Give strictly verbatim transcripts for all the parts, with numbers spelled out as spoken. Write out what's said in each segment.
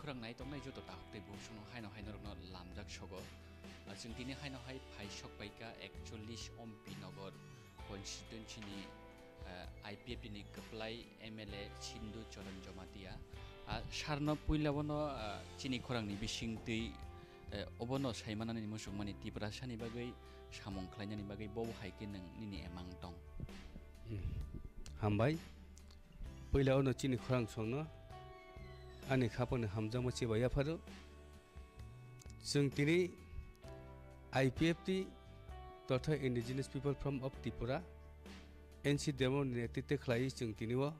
Rang nai tongnai joto takhuk tei bukhuk songno haino hai norokno lamjak sogo. Ah, chwng tini haino hai phai sok paikha ekchollish Ompi Nogor constituency ni, ah, I P F T ni kwplai M L A Sindu Choron Jomatia. Ah, sarno puila bono, ah, chini khorangni bisingtwi, eh, obono saimanani muchungmani Tiprasani bagwi samung khlainani bagwi bobo hai khe nwng nini emang tong. Hmm. Hambai. Puila ono chini khorang songno ani khapangni hamjakma chibai yapharo. Chwng tini I P F T totha Indigenous People Forum of Tripura, N C D M O ni netritwe khlaiwi chwng tini o,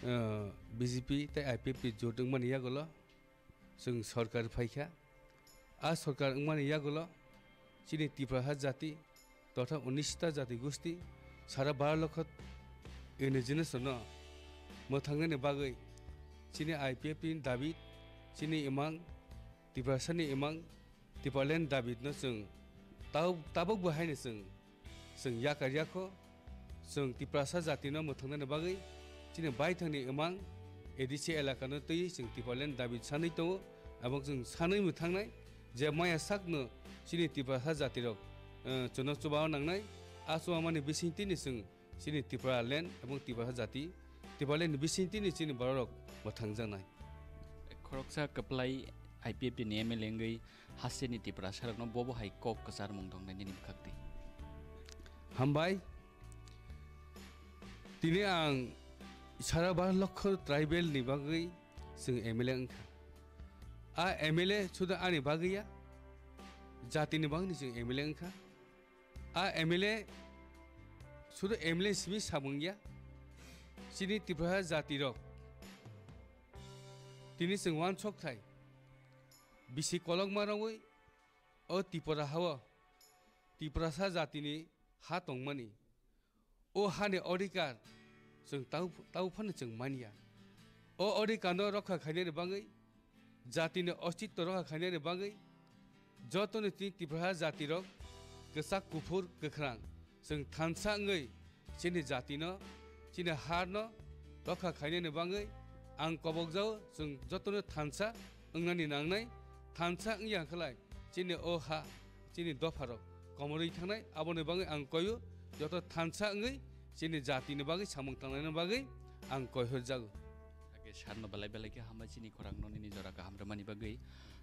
uh, B J P tei I P F T jot wngmani yagulo chwng sorkar phaikha. A sorkar wngmani yagulo chini Tiprasa jati totha unis ta jati gusti sara baro lokho indigenous no mwthangnani bagwi chini I P F T ni dabi, chini imang, Tiprasani imang, Tipraland dabi no chwng tau-, tabuk bo haino chwng, chwng yakar yakho, chwng Tiprasa jati no mwthangnani bagwi chini baithangni imang A D C elaka no twi chwng Tipraland dabi sanwi tongo, abo chwng sanwi mwthangnai je maya sakno chini Tiprasa jati rok, eh, chwngno chuba nangnai, a chuba mani bisingtwi ni chwng chini Tipraland ebong Tiprasa jati, Tipraland ni bisingtwi ni chini borok rok mwthangjaknai. Khoroksa kwplai I P F T ni M L A wngwi hasteni Tiprasa rokno bobo hai kok kwcharmung tongnai nini bwkhaktwi. Hambai, tini ang sara bar lokho tribal ni bagwi chwng M L A wngkha. A M L A suda ani bagwi ya, jati ni bagwi chwng M L A wngkha. A M L A sudu M L A simi samung ya, chini Tiprasa jati rok tini chwng uansuk thai bisi kolokma rogwi o Tripura hao Tiprasa jatini ha tongmani, o hani odhikar chwng tau, tau phano chwng manya. O odhikar no rokha khainani bagwi, jatini ostitto rokha khainani bagwi, jotoni tini Tiprasa jati rok kwchak kuphur kwkhrang chwng thansa wngwi chini jati no, chini har no rokha khainani bagwi ang kobokjao, chwng jotono thansa wngnani nangnai, thansa wngya khlai chini o ha, chini dopha rok komorwi thangnai, aboni bagwi ang koio joto thansa wngwi chini jatini bagwi samung tangnaina bagwi ang koihorjago. Age sarno belai belai khe hambai chini khorang no nini jora kaham rwmani bagwi.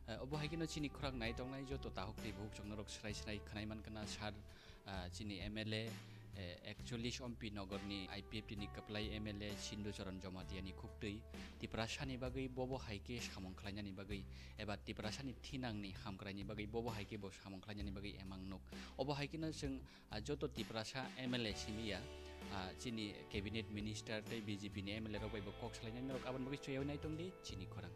Eh, obo hai kheno chini khorang nai tongnai joto tahuk tei buhuk chwng norok srai srai khwnai mankha na sar, ah, chini M L A, eh, ekchollish Ompi Nogor ni I P F T ni kwplai M L A Sindu Choron Jomatia ni khuktwi Tiprasa ni bagwi bobo hai khe samung khlainani bagwi eba Tiprasa ni thinang ni hamkrai ni bagwi bobo hai khe bo samung khlainani bagwi emang nuk. Obo hai kheno chwng, ah, joto Tiprasa M L A simi ya, ah, chini cabinet minister tei B J P ni M L A rok bai bo kok salainani rok aboni bagwi chwng yaui nai tongdi chini khorang.